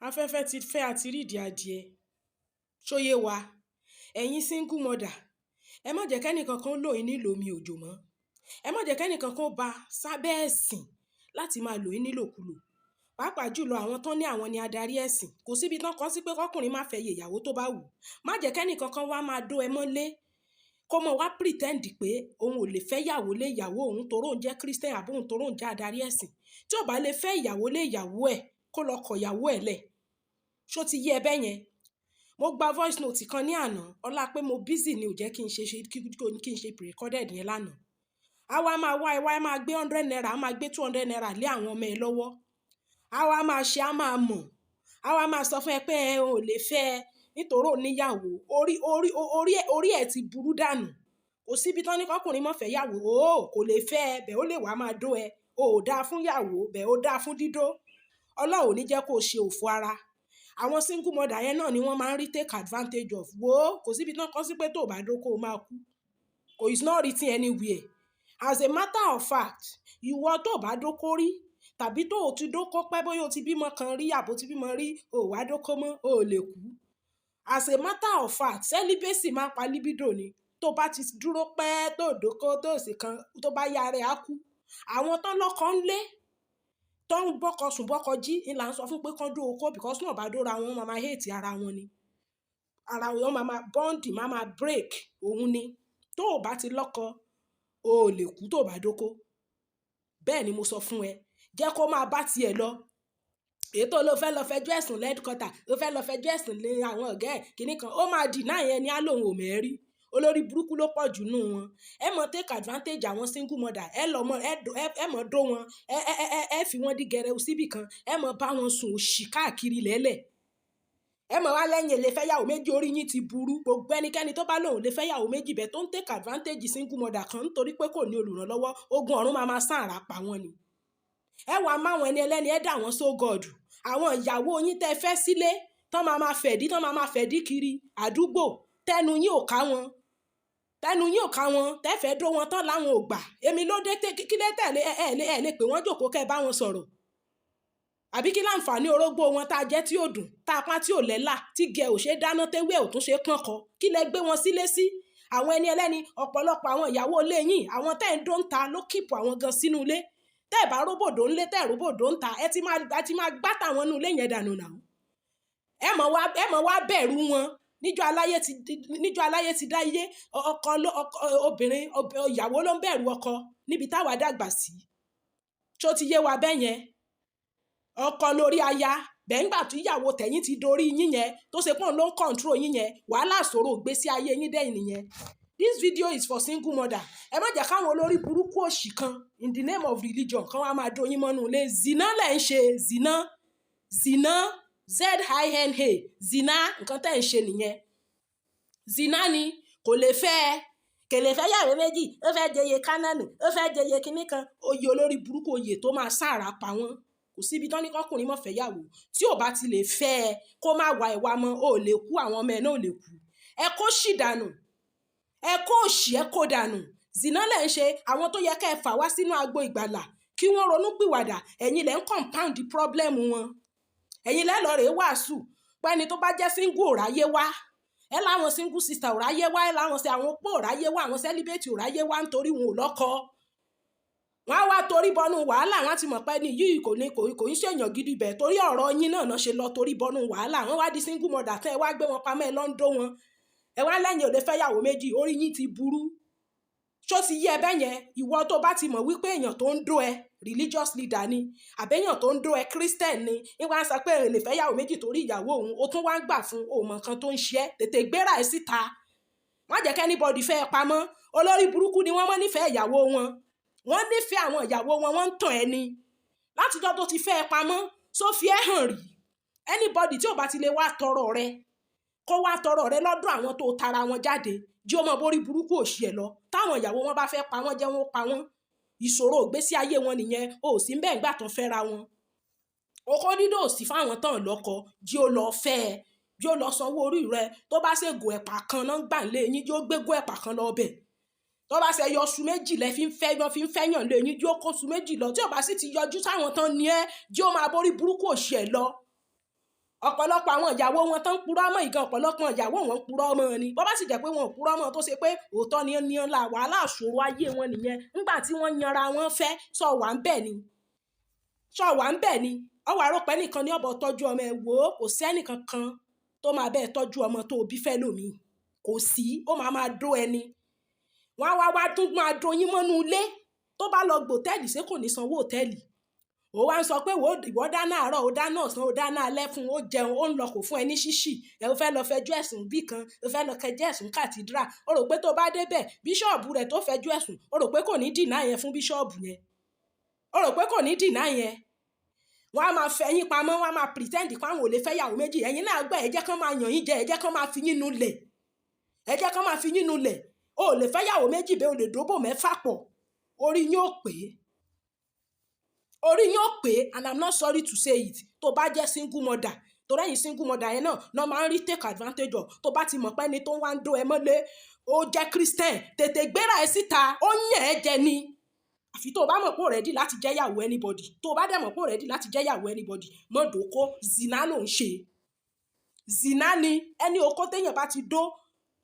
Afẹ́fẹ́ ti fẹ́, àti rídìí adìẹ. Ṣó yé wa? Ẹ̀yin single mother, ẹ má jẹ́ kẹ́nìkankan lò yín nílò omi òjò mọ́. Ẹ má jẹ́ kẹ́nìkankan ba sábẹ́ ẹ̀sìn láti máa lò yín nílòkulò. Pàápàá jùlọ àwọn tán ní àwọn ni adarí ẹ̀sìn. Kò síbi tán kọ sí pé kọ́kùnrin má fẹ́ iye ìyàwó tó bá wù. Má jẹ́ kẹ́nìkankan wá máa dó ẹ mọ́lé, kó mọ wá pretend pé òun ò lè fẹ́ ìyàwó lé ìyàwó òun torí òun jẹ́ Christian àbí òun torí òun jẹ́ adarí ẹ̀sìn. Tí ò bá lè fẹ́ ìyàwó lé ìyàwó ẹ̀, kó lọ kọ ìyàwó ẹ̀ lẹ̀. Ṣó ti yé ẹ bẹ́yẹn? Mo gba voice note kan ní àná, ọlá pé mo busy ni ò jẹ́ kí n ṣe pre-recorded yẹn lánàá. A wá máa wá ẹ wá máa gbé ₦100, a máa gbé ₦200 lé àwọn ọmọ ẹ lọ́wọ́. A wá máa ṣe, a máa mọ̀. A wá máa sọ fún ẹ pé ẹ ò lè fẹ́ ẹ nítorí ó níyàwó. Orí, orí, orí, orí ẹ ti burú dànù. Kò síbi tán ní kọ́kùnrin má fẹ́ ìyàwó. Ó kò lè fẹ́ ẹ, bẹ́ẹ̀ ó lè wá máa dó ẹ. O ò dáa fún ìyàwó, bẹ́ẹ̀ ó dáa fún dídó. Ọlọ́run ò ní jẹ́ kó ṣe òfò ara. Àwọn single mother yẹn náà ni wọ́n máa ń rí take advantage of. Wo, kò síbi tán kọ sí pé tó bá dó kó máa kú. Kò, it's not written anywhere. As a matter of fact, ìwọ tó bá dóko rí tàbí tó o ti dóko pẹ́, bóyá o ti bímọ kan rí àbó ti bímọ rí, o ò wá dóko mọ́, o ò lè kú. As a matter of fact, celibacy máa ń pa libido ni. Tó bá ti dúró pẹ́ tó dóko tó sì kan, tó bá yá rẹ̀ á kú. Àwọn tán lọ́kọ ń lé, tó ń bọ́kọ sùn bọ́kọ jí, ń là ń sọ fún pé kán dó okó, because tí wọ́n bá dóra wọn, wọ́n máa ma hate ara wọn ni. Ara wọn máa ma bond, máa ma break òun ni. Tó ò bá ti lọ́kọ, o ò lè kú tó bá dóko. Bẹ́ẹ̀ ni mo sọ fún ẹ. Jẹ́ kó máa bá ti ẹ lọ. Èyí tó ló fẹ́ lọ fẹjọ́ ẹ̀sùn headquarter, ó fẹ́ lọ fẹjọ́ ẹ̀sùn lé àwọn ọ̀gá ẹ̀, kíní kan, ó máa deny ẹni á lòun ò mẹ́rí. Olórí burúkú ló pọ̀ jù nínú wọn. Ẹ mọ take advantage àwọn single mother, ẹ lọ mọ, ẹ mọ dó wọn, ẹ fi wọ́n dí gẹrẹu síbì kan, ẹ mọ bá wọn sùn òṣì káàkiri lẹ́lẹ̀. Ẹ mọ̀ wá lẹ́yìn lè fẹ́ yàwó méjì, orí yín ti burú. Gbogbo ẹnikẹ́ni tó bá lòun lè fẹ́ yàwó méjì bẹ́ẹ̀ tó ń take advantage single mother kan nítorí pé kò ní olùrànlọ́wọ́, ogun ọ̀run máa ma sán àrà pa wọ́n ni. Ẹ wàá máwọn ẹni ẹlẹ́ni, ẹ dà wọ́n so God. Àwọn ìyàwó yín tẹ́ fẹ́ sílé tán máa ma fẹ̀dí, tán máa ma fẹ̀dí kiri àdúgbò, tẹnu yín ò ká wọn, tẹnu yín ò ká wọn, tẹ́fẹ̀ẹ́ dó wọn tán láwọn ò gbà. Èmi ló dé kí lé tẹ̀lé ẹ lè pè wọ́n jòkó kẹ́ ẹ bá wọn sọ̀rọ̀, àbí kí láǹfààní orógbó wọn tá a jẹ́ tí ò dùn, tá a pọ́n tí ò lẹ́là, tí gẹ̀ ò ṣe dáná, téwé ò tún ṣe pọ́n kọ? Kí lẹ gbé wọn sílé sí? Àwọn ẹni ẹlẹ́ni, ọ̀pọ̀lọpọ̀ àwọn ìyàwó ilé yín, àwọn tẹ́ ń dó ń ta ló keep àwọn gan sínú ilé. Tẹ́ ẹ̀ bá róbòdó ńlé, tẹ́ ẹ̀ róbòdó ń ta, ẹ ti máa gbá tàwọn inú ilé yẹn dànù nà. Ẹ mọ̀ wá bẹ̀rù wọn. Níjọ́ aláyé ti dá iye ọkọ ló ọkọ obìnrin, ìyàwó ló ń bẹ̀rù ọkọ níbi táwa dàgbà sí. Ṣó ti yé wa bẹ́ẹ̀ yẹn? Ọkọ lórí aya bẹ́ẹ̀. Ńgbà tí ìyàwó tẹ̀yìn ti dorí yín yẹn, tó ṣe pọ́n ló ń control yín yẹn, wàhálà sọ̀rọ̀ ògbésí ayé yín dẹ́yìn nìyẹn. This video is for single mother. Ẹ má jẹ́ káwọn olórí burúkú òṣì kan in the name of religion kan wá máa dóyin mọ́nú ilé. Zina lẹ̀ ń ṣe, zina, zina, zina, zina. Nǹkan tẹ́ ń ṣe nìyẹn, zina ni. Kò lè fẹ́ ẹ, kò lè fẹ́ yàwó méjì, ó fẹ́ jẹyẹ kánánì, ó fẹ́ jẹyẹ kinní kan, oyè olórí burúkú, oyè tó máa sára pa wọ́n. Kò síbi tán ní kọkùnrin má fẹ́ yàwó. Tí ò bá ti lè fẹ́ ẹ, kó má wá ẹ wá mọ́, ó lè kú, àwọn ọmọ ẹ náà ò lè kú. Ẹ kó ṣì dànù, ẹ kó òṣì, ẹ kó dànù. Zina lẹ̀ ń ṣe. Àwọn tó yẹ ká ẹ fà wá sínú agbo ìgbàlà kí wọ́n ronú pìwàdà, ẹ̀yin lẹ̀ ń compound the problem wọn. Ẹ̀yin lẹ́ lọ rèé wàásù pẹ́ni tó bá jẹ́ single ò ráyé wá. Ẹ láwọn single sister ò ráyé wá, ẹ láwọn ṣe àwọn opó ò ráyé wá, àwọn celibate ò ráyé wá nítorí wọn ò lọ́kọ. Wọ́n á wá torí bọnú wàhálà. Wọ́n á ti mọ̀ pé ní yìí kò ní kò ń ṣèyàn gidi bẹ̀, torí ọ̀rọ̀ yín náà náà ṣe lọ torí bọnú wàhálà. Wọ́n wá di single mother tán, ẹ wá gbé wọn pamọ́, ẹ lọ ń dó wọn. Ẹ wá lẹ́yìn ò lè fẹ́ yàwó méjì. Orí yín ti burú. Ṣó ti yé ẹ bẹ́ẹ̀ yẹn? Ìwọ tó bá ti mọ̀ wípé èèyàn tó ń dó ẹ religious leader ni, àbẹ́yàn tó ń dó ẹ Christian ni, níwá ń sọ pé èrè lè fẹ́ yàwó méjì torí ìyàwó òun, ó tún wá ń gbà fún òun mọ̀ nǹkan tó ń ṣe ẹ́. Tètè gbéra ẹ síta, má jẹ́ k'anybody fẹ́ ẹ pamọ́. Olórí burúkú ni wọ́n. Mọ́ nífẹ̀ẹ́ ìyàwó wọn, wọ́n nífẹ̀ẹ́ àwọn ìyàwó wọn, wọ́n ń tàn ẹ́ ni. Látijọ́ tó ti fẹ́ ẹ pamọ́, só fi ẹ́ hàn rí? Anybody tí ò bá ti lè wá tọrọ rẹ, kó wá tọrọ rẹ lọ́dọ̀ àwọn tó tara wọn jáde, jí ó mọ borí burúkú òṣì ẹ̀ lọ. Táwọn ìyàwó wọn bá fẹ́ pa wọ́n, jẹ́ wọ́n pa wọ́n. Ìṣòro ìgbésí ayé wọn nìyẹn. O ò sí ń bẹ́ẹ̀ gbà tán fẹ́ra wọn. Okó dídò sí fáwọn tán lọ́kọ. Jí ó lọ fẹ́ ẹ, jí ó lọ sanwó orí rẹ. Tó bá ṣègò ẹ̀pà kan náà gbà ń lé yín, jí ó gbégó ẹ̀pà kan lọ bẹ̀. Tó bá ṣe yọ ṣu 2 lẹ fi ń fẹ́, wọ́n fi ń fẹ́yàn lé yín, jí ó kó ṣu 2 lọ. Tí ò bá sì ti yọjú sáwọn tán ni ẹ́, jí ó máa borí burúkú òṣì ẹ̀ lọ. Ọ̀pọ̀lọpọ̀ àwọn ìyàwó wọn tán ń purọ́ mọ́ ìgan, ọ̀pọ̀lọpọ̀ ìyàwó wọn ń purọ́ mọ́ ni. Bó bá sì jẹ́ pé wọn ò purọ́ mọ́, tó ṣe pé òótọ́ ni, ní ńlá wàhálà ṣòro ayé wọn nìyẹn. Nígbà tí wọ́n yanra wọn fẹ́, sọ wà ń bẹ̀ ni, sọ wà ń bẹ̀ ni. Ọwọ́ àròpẹ́ nìkan ní ọ̀bọ̀ tọ́jú ọmọ ẹ̀. Wò ó, kò sẹ́nì kankan tó máa bẹ́ẹ̀ tọ́jú ọmọ tó bí fẹ́ lómi, kò sí. Ó máa máa dó ẹni, wọ́n á wá wá tún máa do yín mọ́nú ilé. Tó bá lọ gbòtẹ́ẹ̀lì, ṣé kò ní sanwó hòtẹ́ẹ̀lì? Ó wá ń sọ pé wò, ìwọ dáná àárọ̀, ó dáná ọ̀sán, ó dáná alẹ́ fún, ó jẹun, ó ń lọ, kò fún ẹ ní ṣíṣì. Ẹ ó fẹ́ lọ fẹjọ́ ẹ̀sùn bí kan, ó fẹ́ lọ kẹjọ́ ẹ̀sùn cathedral. Ó rò pé tó bá débẹ̀, bíṣọ̀bù rẹ̀ tó fẹjọ́ ẹ̀sùn, ó rò pé kò ní deny yẹn fún bíṣọ̀bù yẹn? Ó rò pé kò ní deny yẹn? Wọ́n á máa fẹ́ yín pamọ́, wọ́n á máa pretend pé àwọn ò lè fẹ́ yàwó méjì. Ẹ̀yin náà gbà, ẹ jẹ́ kán máa yàn yín jẹ, ẹ jẹ́ kán máa fi yín nulẹ̀, ẹ jẹ́ kán máa fi yín nulẹ̀. O ò lè fẹ́ yàwó méjì bẹ́ẹ̀, o lè dóbò mẹ́fà pọ̀. Orí yín ò pé, orí yín ò pé, and I'm not sorry to say it. Tó bá jẹ́ single mother, torí ẹ̀yin single mother yẹn náà náà máa ń rí take advantage of. Tó bá ti mọ̀ pé ẹni tó ń wá ń dó ẹ mọ́lé, ó jẹ́ Christian, tètè gbéra ẹ síta. Ó yàn ẹ́ jẹ ni. Àfi tó o bá mọ̀ pé ó ready láti jẹ́ ìyàwó anybody. Tó o bá dẹ̀ mọ̀ pé ó ready láti jẹ́ ìyàwó anybody, mọ́ dòkó. Zina ló ń ṣe, zina ni. Ẹni okó téèyàn bá ti dó,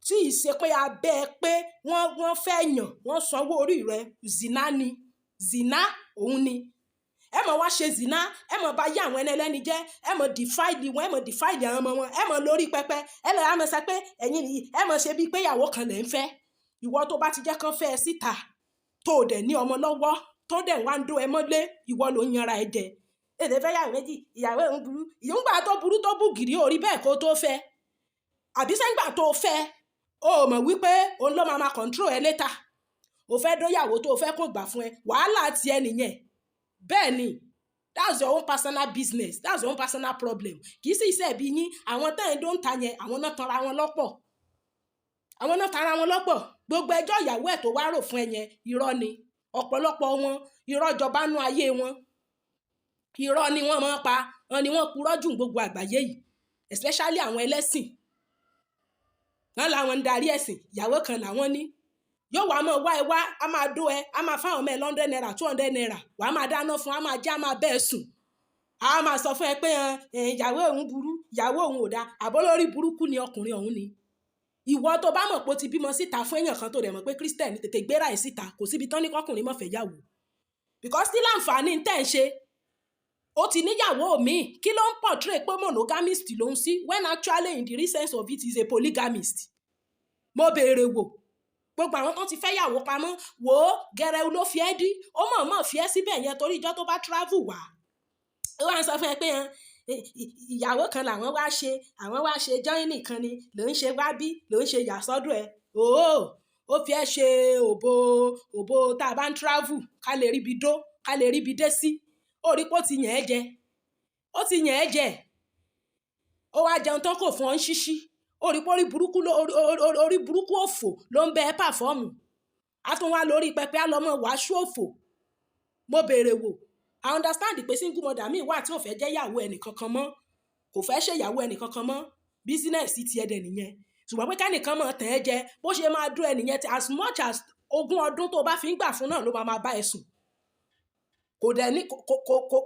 tí ì ṣe pé abẹ́ pé wọ́n fẹ́ yàn, wọ́n sanwó orí rẹ̀, zina ni. Zina òun ni. Ẹ mọ̀ wá ṣe zina, ẹ mọ̀ bá yí àwọn ẹni ẹlẹ́ni jẹ́, ẹ mọ̀ defile wọn, ẹ mọ̀ defile àwọn ọmọ wọn, ẹ mọ̀ lórí pẹpẹ. Ẹ lè mọ̀ sọ pé ẹ̀yin nìyí, ẹ mọ̀ ṣe bíi pé ìyàwó kan lẹ̀ ń fẹ́. Ìwọ tó bá ti jẹ́ kán fẹ́ ẹ síta, tó o dẹ̀ ní ọmọ lọ́wọ́, tó dẹ̀ wá ń dó ẹ mọ́lé, ìwọ ló ń yanra ẹ jẹ. Èdè fẹ́ yàwó méjì, ìyàwó òun burú. Ìyóngbà tó burú, tó bù gìrì, orí bẹ́ẹ̀ kó tó fẹ́, àbí sẹ́ńgbà tó fẹ́, o mọ̀ wípé òun ló máa ma control ẹ later? O fẹ́ dóyàwó tó o fẹ́ kó gbà fún ẹ, wàhálà tiẹ̀ nìyẹn. Bẹ́ẹ̀ ni, that's your own personal business, that's your own personal problem. Kì í sì ṣe ẹ̀bi yín. Àwọn tẹ́yìn tó ń ta yẹn, àwọn náà tanra wọn lọ́pọ̀, àwọn náà tanra wọn lọ́pọ̀. Gbogbo ẹjọ́ ìyàwó ẹ̀ tó wá rò fún ẹ yẹn, irọ́ ni. Ọ̀pọ̀lọpọ̀ wọn, irọ́ jọba nú ayé wọn. Irọ́ ni wọ́n máa ń pa wọn, ni wọ́n purọ́ jù gbogbo àgbáyé yìí, especially àwọn ẹlẹ́sìn. Wọn làwọn ń darí ẹ̀sìn, ìyàwó kan làwọn ní. Yóò wá máa wá ẹ wá, á máa dó ẹ, á máa fáwọn ọmọ ẹ 100 naira, 200 naira, wàá máa dáná fún, á máa jẹ́, á máa bẹ́ẹ̀ sùn, á máa sọ fún ẹ pé ìyàwó òun burú, ìyàwó òun ò dáa. Àbólórí burúkú ni ọkùnrin ọ̀hún ni. Ìwọ tó bá mọ̀ pé ó ti bímọ síta fún èèyàn kan, tó dẹ̀ mọ̀ pé Christian, tètè gbéra ẹ̀ síta. Kò síbi tán ní kọkùnrin má fẹ́ yàwó, because tí láǹfààní tẹ̀ ń ṣe, ó ti níyàwó mi. Kí ló ń portray pé monogamist ló ń sí, when actually in the real sense of it is a polygamist? Mo béèrè wò, gbogbo àwọn tó ti fẹ́ yàwó pamọ́, wò ó, gẹrẹu ló fi ẹ́ dí. Ó mọ̀ọ́mọ̀ fi ẹ́ síbẹ̀ yẹn torí ìjọ́ tó bá travel wá, ó wá ń sọ fún ẹ pé ìyàwó kan làwọn wá ṣe, àwọn wá ṣe join nìkan ni, ló ń ṣe wá bí, ló ń ṣe yàsọ́dọ̀ ẹ̀. Òó, ó fi ẹ́ ṣe òbò, òbò tá a bá ń travel, ká lè ríbi dó, ká lè ríbi dé sí. Ó rí pé ó ti yàn ẹ́ jẹ, ó ti yàn ẹ́ jẹ. Ó wá jẹun tán, kò fún ọ ń ṣíṣí. Ó rí pé orí burúkú, orí burúkú, òfò ló ń bẹ ẹ́ perform. A tún wá lórí pẹpẹ, á lọ mọ wàásù òfò. Mo béèrè wò, I understand pé single mother míì wà tí ò fẹ́ jẹ́ ìyàwó ẹnìkankan mọ́, kò fẹ́ ṣe ìyàwó ẹnìkankan mọ́. Business ti ẹ̀dẹ̀ nìyẹn. Ṣùgbọ́n pé kẹ́nìkan mọ̀ tẹ̀ ẹ́ jẹ, bó ṣe máa dún ẹnìyẹn, as much as 20 ọdún tó bá fi ń gbà fún náà ló máa máa bá ẹ sùn, kò dẹ̀ ní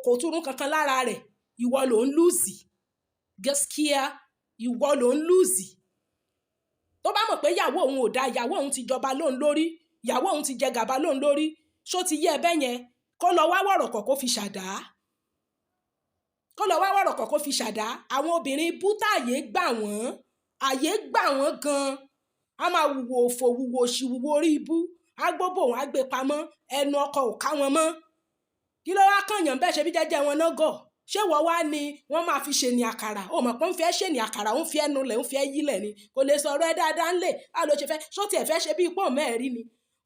kò túrún kankan lára rẹ̀. Ìwọ ló ń lose gaskiya, ìwọ ló ń lose. Tó bá mọ̀ pé ìyàwó òun ò dáa, ìyàwó òun ti jọba lóun lórí, ìyàwó òun ti jẹ gàba lóun lórí, ṣó ti yé ẹ bẹ́ẹ̀ yẹn? Kó lọ wá wọ̀rọ̀kọ̀ kó fi ṣàdá, kó lọ wá wọ̀rọ̀kọ̀ kó fi ṣàdá. Àwọn obìnrin bú táàyè gbà wọ́n, àyè gbà wọ́n gan-an. A máa wùwò òfò, wùwò òṣì, wùwò orí ibú, á gbóbò wọn, á gbé pamọ́, ẹnu ọkọ ò ká wọn mọ́. Kí ló wá kànyàn bẹ́ẹ̀? Ṣe bí jẹ́jẹ́ wọn náà gọ̀? Ṣé wọ́n wá ní wọ́n máa fi ṣe ní àkàrà? Ó mọ̀ pé ó ń fi ẹ́ ṣe ní àkàrà, ó ń fi ẹnu lẹ̀, ó ń fi ẹ́ yílẹ̀ ni. Kò lè sọ̀rọ̀ ẹ dáadáa ńlẹ̀. Báwo ló ṣe fẹ́? Ṣó tiẹ̀ fẹ́ ṣe bí ipò mẹ́ẹ̀rí ni?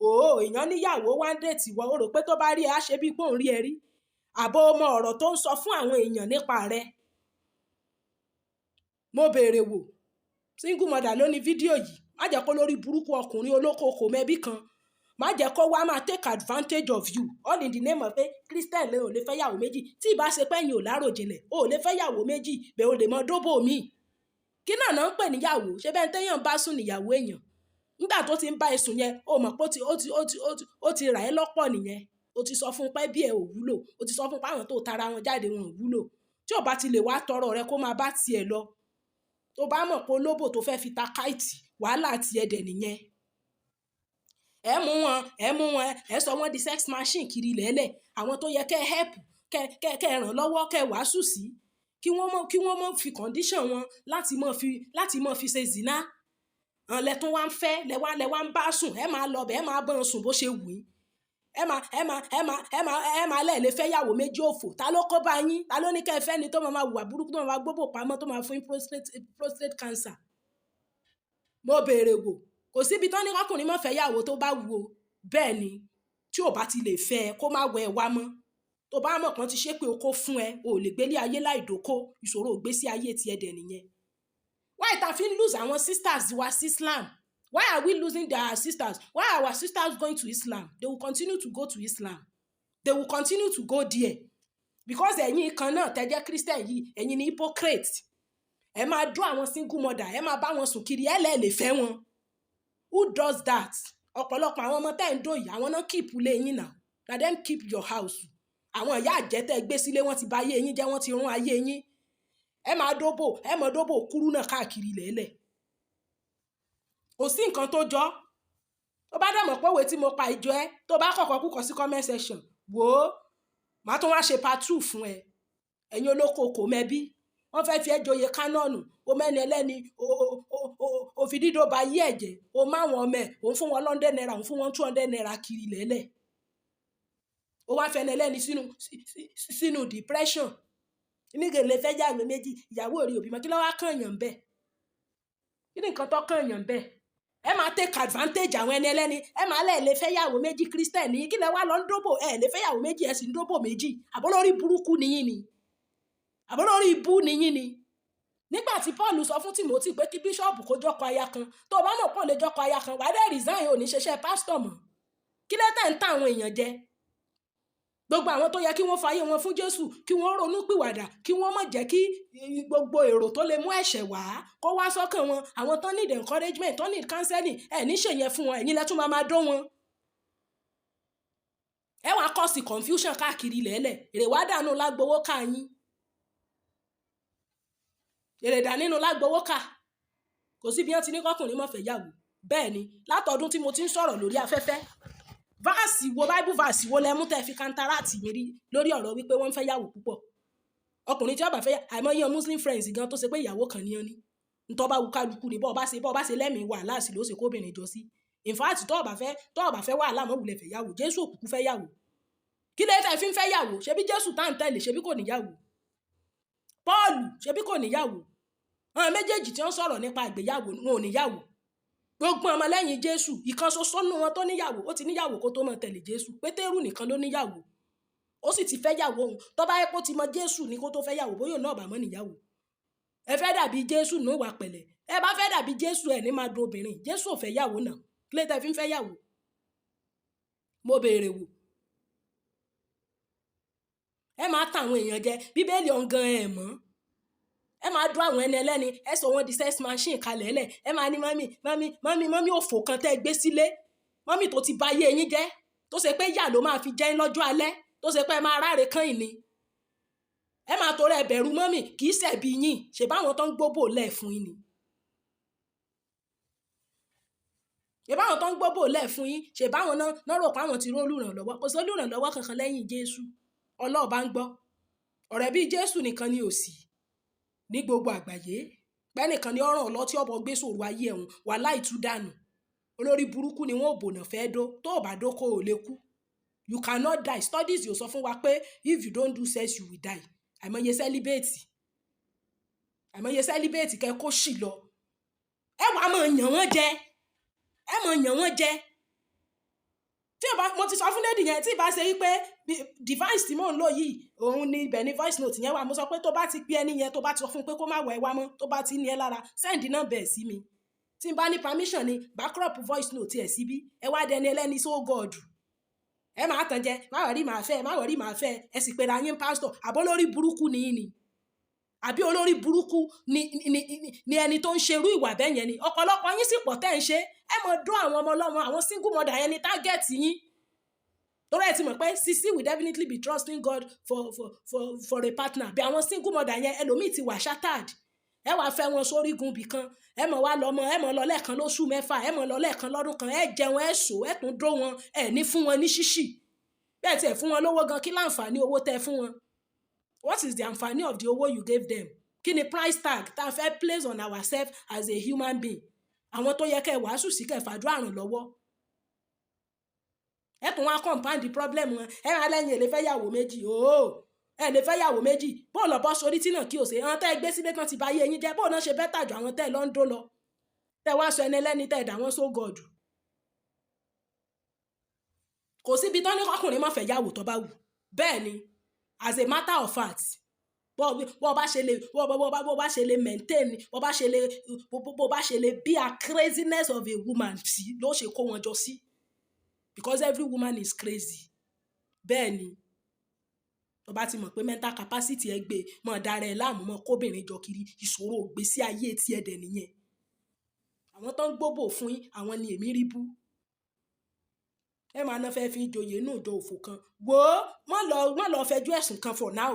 Òó, èèyàn níyàwó wá ń date wọ, ó rò pé tó bá rí ẹ, á ṣe bí ipò ń rí ẹ rí. Àbó mọ ọ̀rọ̀ tó ń sọ fún àwọn èèyàn nípa rẹ? Mo béèrè wò, single mother ló ní fídíò yìí. Má jẹ́ kó lórí burúkú ọkùnrin olókoòkò mẹ́bí kan, má jẹ́ kó wá máa take advantage of you, all in the name of pé Christian lè ò lè fẹ́ yàwó méjì. Tí ìbá ṣe pé ẹ̀yin ò láròjinlẹ̀, ò lè fẹ́ yàwó méjì bẹ́ẹ̀, ò lè mọ dóbò míì. Kí náà náà ń pè níyàwó? Ṣé bẹ́ẹ̀ téèyàn bá sùn níyàwó èèyàn? Nígbà tó ti ń bá ẹ sùn yẹn, ó mọ̀ pé ó ti rà ẹ́ lọ́pọ̀ nìyẹn. Ó ti sọ fún pé bí ẹ ò wúlò, ó ti sọ fún pé àwọn tó tara wọn jáde wọn ò wúlò. Tí ò bá ti lè wá tọrọ rẹ, kó máa bá tiẹ̀ lọ. Tó bá mọ̀ pé olóbò tó fẹ́ fi ta káìtì, wàhálà tiẹ̀ dẹ̀ nìyẹn. Ẹ mú wọn, ẹ mú wọn, ẹ sọ wọ́n di sex machine kiri lẹ́lẹ̀. Àwọn tó yẹ kẹ́ help, kẹ́ ràn lọ́wọ́, kẹ́ wàásù sí, kí wọ́n mọ̀ fi condition wọn láti mọ̀ fi ṣe zina. Àwọn lẹ tún wá ń fẹ́, lẹ wá ń bá sùn, ẹ máa lọ bẹ̀, ẹ máa bọ́n sùn bó ṣe wù yín. Ẹ máa lẹ́ẹ̀ fẹ́ yàwó méjì òfò. Ta ló kó bá yín? Ta ló ní kẹ́ ẹ fẹ́ ni tó máa hùwà burúkú, tó máa gbóbò pamọ́, tó máa fún yín prostate cancer? Mo béèrè wò. Kò síbi tán ní kọkùnrin má fẹ́ yàwó tó bá wù o. Bẹ́ẹ̀ ni, tí ò bá ti lè fẹ́ ẹ, kó má wẹ ẹ wá mọ́. Tó bá mọ̀ pọ́n ti ṣe pé o kó fún ẹ, o ò lè gbélé ayé láì dóko. Ìṣòro ìgbésí ayé tiẹ̀ dẹ̀ nìyẹn. Why ta fi ń lose àwọn sisters wa sí Islam? Why are we losing their sisters? Why are our sisters going to Islam? They will continue to go to Islam. They will continue to go there because ẹ̀yin kan náà tẹ́ jẹ́ Christian yìí, ẹ̀yin ni hypocrite. Ẹ máa dún àwọn single mother, ẹ máa bá wọn sùn kiri, ẹ lẹ́ẹ̀ lè fẹ́ wọn. Who does that? Ọ̀pọ̀lọpọ̀ àwọn ọmọ tẹ́ ń dò yìí, àwọn náà keep ilé yín náà. Na them keep your house. Àwọn ìyá àjẹtẹ́ gbé sílé, wọ́n ti bà ayé yín jẹ́, wọ́n ti rún ayé yín. Ẹ máa dóbò, ẹ máa dóbò kúrú náà káàkiri lẹ́lẹ̀. Kò sí nǹkan tó jọ. Tó bá dẹ̀ mọ̀ pé òwe tí mo pa ìjọ ẹ, tó bá kọ̀kọ́ kúkọ̀ sí comment section, wò ó, màá tún wá ṣe part two fún ẹ. Ẹ̀yin olóko kò mẹ́bí, wọ́n fẹ́ fi ẹ́ joyè canon, o mẹ́ni ẹlẹ́ni, o fi dídó ba yí ẹ̀jẹ̀, o má wọn ọmọ ẹ̀, òun fún wọn 100 naira, òun fún wọn 200 naira kiri lẹ́lẹ̀. Ó wá fẹ́ni ẹlẹ́ni sínú depression. Nígbà lè fẹ́ yàwó méjì, ìyàwó rí òbí mọ́. Kí ló wá kàn yàn bẹ́ẹ̀? Kí ni nǹkan tó kàn yàn bẹ́ẹ̀? Ẹ máa take advantage àwọn ẹni ẹlẹ́ni. Ẹ máa lẹ́ẹ̀ lè fẹ́ yàwó méjì, Christian ní kí lẹ wá lọ ń dóbò. Ẹ lè fẹ́ yàwó méjì, ẹ sì ń dóbò méjì. Àbólórí burúkú nìyín ni? Àbólórí ibú nìyín ni? Nígbà tí Paul sọ fún Timothy pé kí bíṣọ́ọ̀bù kó jọ́kọ aya kan, tó o bá mọ̀ pọ̀ lè jọ́kọ aya kan, wàá dẹ̀ resign, ò ní ṣiṣẹ́ pásítọ̀ mọ́. Kí lẹ tẹ̀ ń ta àwọn èèyàn jẹ? Gbogbo àwọn tó yẹ kí wọ́n fayé wọn fún Jésù, kí wọ́n ronú pìwàdà, kí wọ́n má jẹ́ kí gbogbo èrò tó lè mú ẹ̀ṣẹ̀ wá kó wá sọ́kàn wọn, àwọn tó need encouragement, tó need counseling, ẹ̀ ní ṣèyẹn fún wọn. Ẹ̀yin lẹ tún máa máa dó wọn. Ẹ wàá cause confusion káàkiri lẹ́lẹ̀. Èrè wá dànù lágbowó ká yín, èrè dà nínú lágbowó ká. Kò sí bí wọ́n ti ní kọkùnrin má fẹ́ yàwó. Bẹ́ẹ̀ ni, látọdún tí mo ti ń sọ̀rọ̀ lórí afẹ́fẹ́, verse wo, Bible verse wo lẹ mú tẹ́ fi counteract mi rí lórí ọ̀rọ̀ wípé wọ́n ń fẹ́ yàwó púpọ̀? Ọkùnrin tí ó bá fẹ́, àìmọye Muslim friends gan tó ṣe pé ìyàwó kan ní ọ́ ní. Ntọ́ bá wù kálukú ni. Bọ́ọ̀ bá ṣe lẹ́mìí wàhálà sí ló ṣe kóbìnrin jọ sí. In fact, tọ́ ọ̀ bá fẹ́ wàhálà mọ́ wulẹ̀ fẹ́ yàwó. Jésù òkùnkùn fẹ́ yàwó. Kí ló tẹ́ fi ń fẹ́ yàwó? Ṣebí Jésù tá à ń tẹ̀lé, ṣebí kò níyàwó? Pọ́ọ̀lù, ṣebí kò níyàwó? Àwọn méjèèjì tí wọ́n sọ̀rọ̀ nípa ìgbéyàwó, wọn ò níyàwó. Gbogbo ọmọlẹ́yìn Jésù, ìkan ṣoṣo nínú wọn tó níyàwó, ó ti níyàwó kó tó mọ̀ tẹ̀lé Jésù. Pétérù nìkan ló níyàwó, ó sì ti fẹ́ yàwó òun. Tó bá yẹ kó ti mọ Jésù ní kó tó fẹ́ yàwó, bóyá òun náà bá mọ́ níyàwó. Ẹ fẹ́ dàbí Jésù ní ìwà pẹ̀lẹ́. Ẹ bá fẹ́ dàbí Jésù, ẹ̀ ní máa dun obìnrin. Jésù ò fẹ́ yàwó náà. Kí ló tẹ́ fi ń fẹ́ yàwó? Mo béèrè wò. Ẹ máa ta àwọn èèyàn jẹ. Bíbélì ọ̀ngàn ẹ̀ mọ́. Ẹ máa dún àwọn ẹni ẹlẹ́ni, ẹ sọ wọ́n di sex machine kalẹ̀ lẹ̀. Ẹ máa ní mummy, mummy, mummy, mummy òfò kan tẹ́ ẹ gbé sílé, mummy tó ti ba ayé yín jẹ́, tó ṣe pé yà ló máa fi jẹ́ lọ́jọ́ alẹ́, tó ṣe pé ẹ máa ráre kán ìní. Ẹ máa torí ẹ bẹ̀rù mummy. Kì í ṣẹ̀bi yín, ṣe báwọn tó ń gbóbò lẹ̀ fún yín ni. Ṣe báwọn tó ń gbóbò lẹ̀ fún yín, ṣe báwọn náà rò pé àwọn ti rí olùrànlọ́wọ́. Kò sí olùrànlọ́wọ́ kankan lẹ́yìn Jésù. Ọlọ́ọ̀bá ń gbọ́. Ọ̀rẹ́ bí Jésù nìkan ni ò sí ní gbogbo àgbáyé. Pẹ́nìkan ni ọ̀ràn ọ̀lọ́ tí ọ̀bọ gbé sòrò ayé ẹ̀hún wà láì tú dànù. Olórí burúkú ni wọ́n ò bònà fẹ́ dó. Tó ò bá dóko, ò lè kú. You cannot die. Studies yóò sọ fún wa pé if you don't do sex, you will die. Àìmọye celebrate, àìmọye celebrate kẹ́ kó sì lọ. Ẹ wàá máa yàn wọ́n jẹ, ẹ máa yàn wọ́n jẹ. Tí o bá, mo ti sọ fún lady yẹn, tí ì bá ṣe wípé device tí mò ń lò yìí, òun ni ibẹ̀ ni voice note yẹn wà. Mo sọ pé tó bá ti pé ẹni yẹn, tó bá ti sọ fún un pé kó má wẹ̀ wá mọ́, tó bá ti ní ẹ lára, send number ẹ̀ sí mi. Tí n bá ní permission ni bá crop voice note ẹ̀ síbí. Ẹ wá dẹni ẹlẹ́ni so God. Ẹ máa tàn jẹ. Má wọrí, màá fẹ́. Má wọrí, màá fẹ́. Ẹ sì pera yín pásítọ̀. Àbọ̀ lórí burúkú ni yín ni? Àbí olórí burúkú ni ẹni tó ń ṣerú ìwà bẹ́ẹ̀ yẹn ni? Ọ̀pọ̀lọpọ̀ yín sì pọ̀ tẹ́ ń ṣe. Ẹ mọ̀ dún àwọn ọmọ ọlọ́mọ, àwọn single mother yẹn ni target yín. Torí ẹ ti mọ̀ pé sisi will definitely be trusting God for a partner. Bí àwọn single mother yẹn, ẹlòmíì ti wà shattered. Ẹ wàá fẹ́ wọn sórí gun bì kan, ẹ mọ̀ wá lọ́mọ, ẹ mọ̀ lọ lẹ́ẹ̀kan lóṣù 6, ẹ mọ̀ lọ lẹ́ẹ̀kan lọ́dún kan. Ẹ jẹun, ẹ sò, ẹ tún dó wọn, ẹ ní fún wọn ní ṣíṣì. Bẹ́ẹ̀ tiẹ̀ fún wọn lówó gan, kí láǹfààní owó tẹ fún wọn? What is the àǹfààní of the owó you gave them? Kí ni price tag tá a fẹ́ place on ourselves as a human being? Àwọn tó yẹ kẹ́ ẹ wàásù sí, kẹ́ ẹ fàdúrà ràn lọ́wọ́, ẹ tún wá compound the problem wọn. Ẹ rán lẹ́yìn èlé fẹ́ yàwó méjì ooo, ẹ lè fẹ́ yàwó méjì. Bó lọ bọ́ sórí tí náà kí o ṣe àwọn tẹ́ ẹ gbé sílé tán ti bá yé yín jẹ́, bó náà ṣe better jù àwọn tẹ́ ẹ lọ ń dó lọ, tẹ́ wá sọ ẹni ẹlẹ́ni, tẹ́ ẹ dà wọ́n só gọ̀dù. Kò síbi tán ní kọkùnrin má fẹ́ yàwó tó bá wù. Bẹ́ẹ̀ ni, as a matter of fact, bó bá ṣe lè bó bá ṣe lè maintain, bó bá ṣe lè be a craziness of a woman sí ló ṣe kó wọn jọ sí, because every woman is crazy. Bẹ́ẹ̀ ni, tó bá ti mọ̀ pé mental capacity ẹ gbé mọ̀ dára ẹ láàmú, mọ̀ kóbìnrin jọ kiri, ìṣòro ògbésí ayé tí ẹ dẹ̀ nìyẹn. Àwọn tó ń gbóbò fún yín, àwọn ni èmi rí bú. Ẹ máa ná fẹ́ fi joyè inú ìjọ òfò kan. Wò ó, má lọ fẹjú ẹ̀sùn kan for now.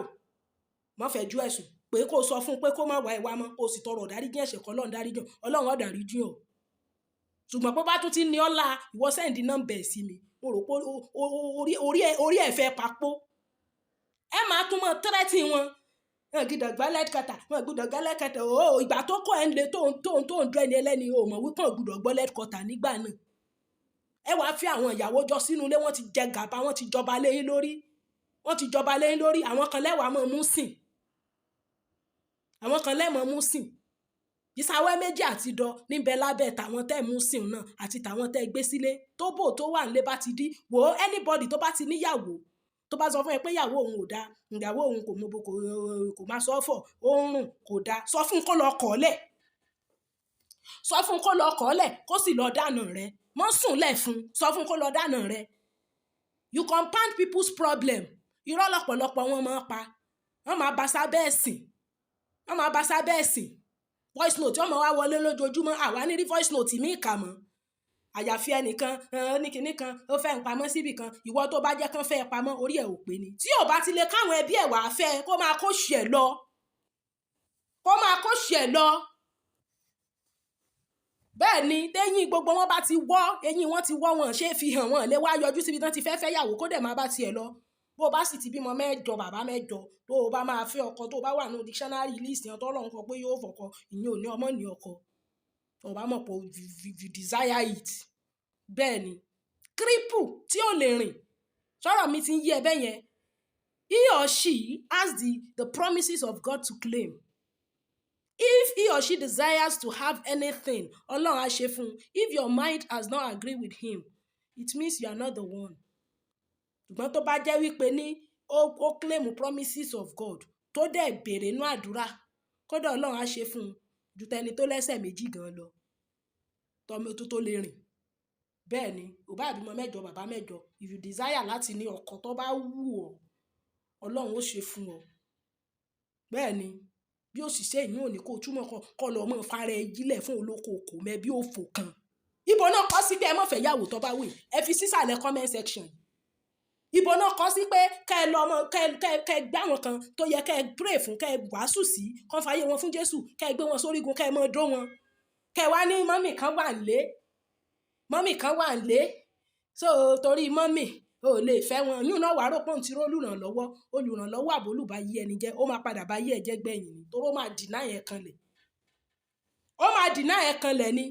Má fẹjú ẹ̀sùn pé kó sọ fún un pé kó má wá ẹ wá mọ́, kó sì tọrọ ìdáríjì ẹ̀ṣẹ̀ kan. Ọlọ́run dáríjì, Ọlọ́run ó dáríjì ọ́. Ṣùgbọ́n pé bá tún ti ní ọ́la, ìwọ send number sí mi. Mo rò pé orí ẹ̀ fẹ́ papò. Ẹ máa tún mọ́ tẹ́rẹ́tì wọn, wọn gbọ́dọ̀ gbá lẹ́kẹ̀tà, wọn gbọ́dọ̀ gbá lẹ́kẹ̀tà. O ìgbà tó kọ́ ẹ̀ ń le tó ń dún ẹni ẹlẹ́ni, o mọ̀ wípé wọn gbọ́dọ̀ gbọ́ lẹ́kọ̀tà nígbà náà. Ẹ wàá fi àwọn ìyàwó jọ sínú ilé, wọ́n ti jẹ gàba, wọ́n ti jọba léyìn lórí, wọ́n ti jọba léyìn lórí. Àwọn kan lẹ́wàá mọ̀ mú sìn, àwọn kan lẹ́mọ̀ mú sìn. Ìsàwẹ́ méjì àti dọ níbẹ̀ lábẹ́ tàwọn tẹ́ mú sìn náà àti tàwọn tẹ́ gbé sílé tó bò tó wà nílé bá ti dí. Wò ó, anybody tó bá ti níyàwó, tó bá sọ fún ẹ pé ìyàwó òun ò dáa, ìyàwó òun kò mọ, kò máa sọ fọ̀, ó ń rùn, kò dáa, sọ fún kó lọ kọ̀ ọ́ lẹ̀, sọ fún kó lọ kọ̀ ọ́ lẹ̀, kó sì lọ dáná rẹ̀. Mọ́ sùn lẹ̀ fún, sọ fún kó lọ dáná rẹ̀. You compound people's problem. Irọ́ lọ́pọ̀lọpọ̀ wọn máa pa, wọ́n máa bá sábẹ́ ẹ̀sìn, wọ́n máa bá sábẹ́ ẹ̀sìn. Voice note wọ́n máa wá wọlé lójoojúmọ́. Àwa ní rí voice note mí kà mọ́, àyàfi ẹnìkan ní kinní kan ó fẹ́ ń pamọ́ síbì kan. Ìwọ tó bá jẹ́ kán fẹ́ pamọ́, orí ẹ̀ ò pé ni. Tí ò bá ti lè káwọn ẹbí ẹ̀ wá fẹ́, kó máa kó ṣì ẹ̀ lọ, kó máa kó ṣì ẹ̀ lọ. Bẹ́ẹ̀ ni, téyín gbogbo wọn bá ti wọ́, eyín wọn ti wọ́, wọn ṣé fi hàn wọn lé wá yọjú síbi tán ti fẹ́ fẹ́ yàwó, kó dẹ̀ máa bá tiẹ̀ lọ. Bó o bá sì ti bímọ 8, bàbá 8, tó o bá máa fẹ́ ọkọ, tó o bá wà ní dictionary list yẹn tó Ọlọ́run kọ pé yóò fọkọ, ìyẹn ò ní ọmọ ní ọkọ. Tó o bá mọ̀ pé you desire it. Bẹ́ẹ̀ ni, cripple tí ò lè rìn, sọ̀rọ̀ mi ti ń yí ẹ bẹ́ẹ̀ yẹn. He or she has the promises of God to claim. If he or she desires to have anything, Ọlọ́run á ṣe fún un. If your mind has not agreed with him, it means you are not the one. Ṣùgbọ́n tó bá jẹ́ wípé ní ó claim promises of God, tó dẹ̀ béèrè inú àdúrà, kódà Ọlọ́run á ṣe fún un ju tẹni tó lẹ́sẹ̀ méjì gan lọ tó lè rìn. Bẹ́ẹ̀ ni, ò bá bímọ 8, bàbá 8, if you desire láti ní ọkọ tó bá wù ọ́, Ọlọ́run ó ṣe fún ọ. Bẹ́ẹ̀ ni, bí òṣìṣẹ́ ìyún òní kó túmọ̀ kọ́ lọ mọ́ fara ẹ jílẹ̀ fún olóko kò mẹ́ bí òfò kan. Ibo náà kọ́ sí pé ẹ má fẹ́ yàwó tó bá wù? Ẹ fi sísàlẹ̀ comment section. Ibo náà kọ́ sí pé kẹ́ ẹ lọ mọ kẹ́ ẹ gbé àwọn kan tó yẹ kẹ́ ẹ pray fún, kẹ́ ẹ wàásù sí, kán fàyè wọn fún Jésù, kẹ́ ẹ gbé wọn sórígun, kẹ́ ẹ mọ́ dó wọn, kẹ́ ẹ wá ní mummy kan wà nílé, mummy kan wà nílé, so torí mummy o lè fẹ́ wọn? Yún náà wàá rò pé òun ti rí olùrànlọ́wọ́. Olùrànlọ́wọ́ àbólùbá yí ẹni jẹ́, ó máa padà bá yí ẹ jẹ́ gbẹ̀yìn ni, torí ó máa deny ẹ̀ kanlẹ̀, ó máa deny ẹ̀ kanlẹ̀ ni.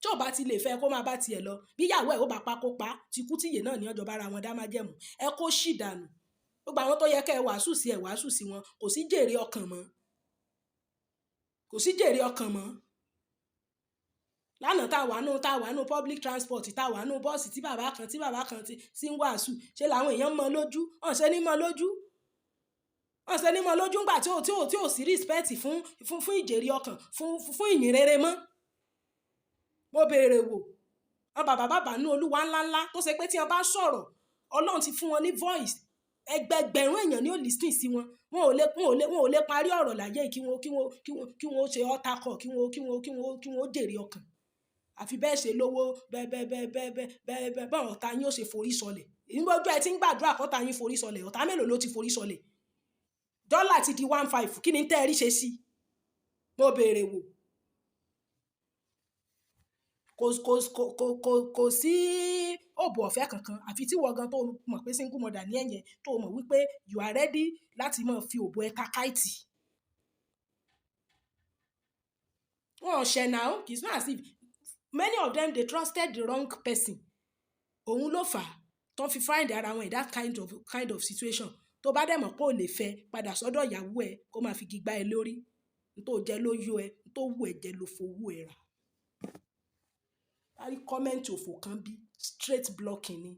Tí ò bá ti lè fẹ́, kó máa bá tiẹ̀ lọ. Bí ìyàwó ẹ̀ ó bá pa, kó pa. Tikú tìyè náà ní ọjọ́ bára wọn dá májẹ̀mú. Ẹ kó ṣì dànù. Gbogbo àwọn tó yẹ kẹ́ ẹ wàásù sí, ẹ wàásù sí wọn. Kò sí jèrè ọkàn mọ́, kò sí jèrè ọkàn mọ́. Lánàá tá a wà nù public transport, tá a wà nù bọ́ọ̀sì, tí bàbá kan ti ń wàásù, ṣe làwọn èèyàn mọ lójú. Wọ́n ṣe ní mọ lójú, wọ́n ṣe ní mọ lójú ńgbà tí ò sí respect fún ìjèrè ọkàn, fún ìyìn rere mọ́. Mo béèrè wò wọn, bàbá bàbá nú Olúwa ńláńlá tó ṣe pé tí wọn bá sọ̀rọ̀, Ọlọ́run ti fún wọn ní voice, ẹgbẹgbẹ̀rún èèyàn ní ó listen sí wọn. Wọn ò lè parí ọ̀rọ̀ láyé kí wọ́n ṣe altar call, kí wọ́n jèrè ọkàn. Àfi bẹ́ẹ̀ ṣe lówó, bẹ́ẹ̀ bẹ́ẹ̀ bẹ́ẹ̀ bẹ́ẹ̀ bẹ́ẹ̀ bẹ́ẹ̀ bẹ́ẹ̀ báwọn ọ̀tá yín ó ṣe forí sọlẹ̀. Ìgbójú ẹ ti ń gbàdúrà kọ́ta yín forí sọlẹ̀. Ọ̀tá mélòó ló ti forí sọlẹ̀? Dọ́là ti di 1.5. Kí ni tẹ́ ẹ rí ṣe sí? Mo béèrè wò. Kò sí òbò ọ̀fẹ́ kankan, àfi tí ìwọ gan tó mọ̀ pé single mother ní ẹ̀yẹn, tó mọ̀ wípé you are ready láti máa fi òbò ẹ ta káìtì. Wọn ò ṣẹ̀ now. It's not as if many of them, they trusted the wrong person. Òun ló fà á tó fi find ara wọn in that kind of situation. Tó bá dẹ̀ mọ̀ pé ò lè fẹ́, padà sọ́dọ̀ ìyàwó ẹ kó máa fi igi gbá ẹ lórí. N tó jẹ ló yó ẹ, n tó wù ẹ jẹ ló fowó ẹ rà. Bá rí comment òfò kan bí, straight blocking ni.